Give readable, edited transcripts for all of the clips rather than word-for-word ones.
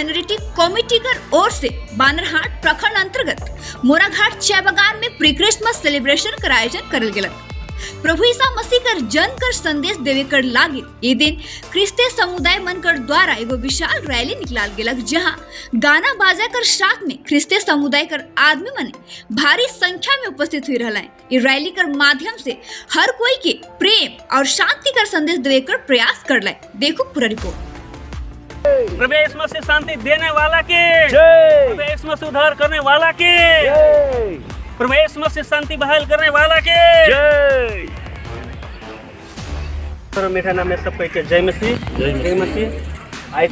Minority committee कर ओर से बानरहाट प्रखंड अंतर्गत मोराघाट चाय बागान में प्री क्रिसमस सेलिब्रेशन कर आयोजन करल गेलक। प्रभु ईसा मसीह कर जन्म कर संदेश देवे कर लागे ये दिन क्रिस्ते समुदाय मन कर द्वारा एगो विशाल रैली निकलाल गेलक, जहां गाना बाजा कर साथ में क्रिस्ते समुदाय कर आदमी मने भारी संख्या में उपस्थित हुई रहला। ये रैली कर माध्यम से हर कोई के प्रेम और शांति कर संदेश देवे कर प्रयास कर लाए। देखो पूरा रिपोर्ट। प्रभु यीशु मसीह शांति देने वाला के। जय। प्रभु यीशु मसीह उद्धार करने वाला के। जय। प्रभु यीशु मसीह शांति बहाल करने वाला के। जय। सर, मेरा नाम है सब के जय मसीह। जय मसीह। आज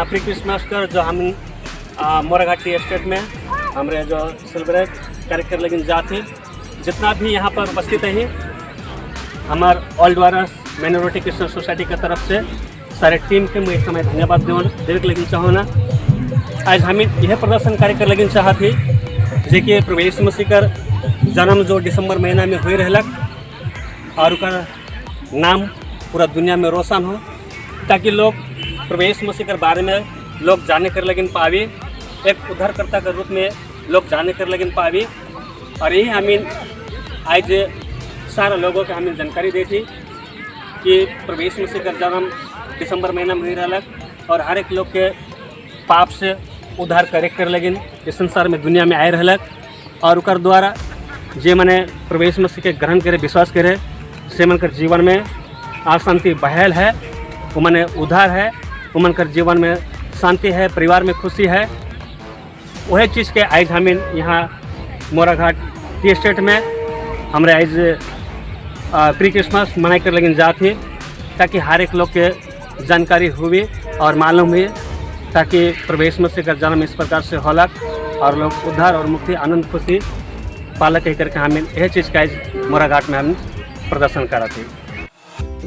प्री क्रिसमस कर जो हम मोराघाट टी स्टेट में हमरे जो सेलिब्रेट कार्यक्रम लेकिन जाते, जितना भी यहाँ पर उपस्थित है, हमार ऑल ड्वारस माइनॉरिटी क्रिश्चियन सोसाइटी के तरफ से सारे टीम के मैं इस समय धन्यवाद देवे के लेकिन चाहो ना। आज हम यह प्रदर्शन कार्यक्रम लेकिन चाहत ही जे कि प्रभु यीशु मसीह कर जन्म जो दिसंबर महीना में हुई रहलक और उनका नाम पूरा दुनिया में रोशन हो, ताकि लोग प्रभु यीशु मसीह के बारे में लोग जाने कर लगिन पावी, एक उद्धारकर्ता के रूप में लोग जाने कर लगिन पावी। और यही हमें आज सारा लोगों के हमें जानकारी दी थी कि प्रभु यीशु मसीह का जन्म दिसंबर महीना में हुई रहलक और हर एक लोग के पाप से उद्धार करे कर लगिन इस संसार में, दुनिया में आए रहलक और उकर द्वारा जे मने प्रभु यीशु मसीह के ग्रहण करे, विश्वास करे, से मन कर जीवन में शांति बहल है, वो मने उद्धार है, वो मन कर जीवन में शांति है, परिवार में खुशी है। वही चीज़ के आज हम यहाँ मोराघाट टी स्टेट में हमारे आज प्री क्रिसमस मनाई कर लेकिन जात ही, ताकि हर एक लोग के जानकारी हुई और मालूम हुई, ताकि प्रभु यीशु मसीह का जन्म इस प्रकार से होलक और लोग उद्धार और मुक्ति, आनंद, खुशी पालक कह करके हम यह चीज़ का आज मोराघाट में हम प्रदर्शन कराते।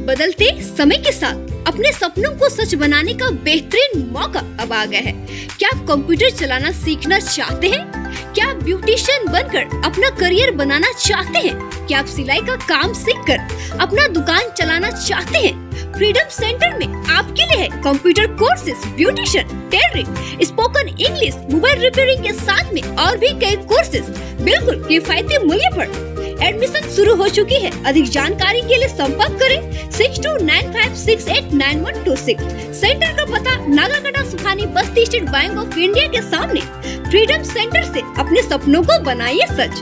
बदलते समय के साथ अपने सपनों को सच बनाने का बेहतरीन मौका अब आ गया है। क्या आप कंप्यूटर चलाना सीखना चाहते हैं? क्या आप ब्यूटिशियन बनकर अपना करियर बनाना चाहते हैं? क्या आप सिलाई का काम सीखकर अपना दुकान चलाना चाहते हैं? फ्रीडम सेंटर में आपके लिए है computer courses, beautician, tailoring, spoken English, mobile repairing के साथ में और भी कई कोर्सेज, बिल्कुल किफायती मूल्य पर। एडमिशन शुरू हो चुकी है। अधिक जानकारी के लिए संपर्क करें 6295689126। सेंटर का पता नागरकटा सुखानी बस्ती, स्टेट बैंक ऑफ इंडिया के सामने। फ्रीडम सेंटर से अपने सपनों को बनाइए सच।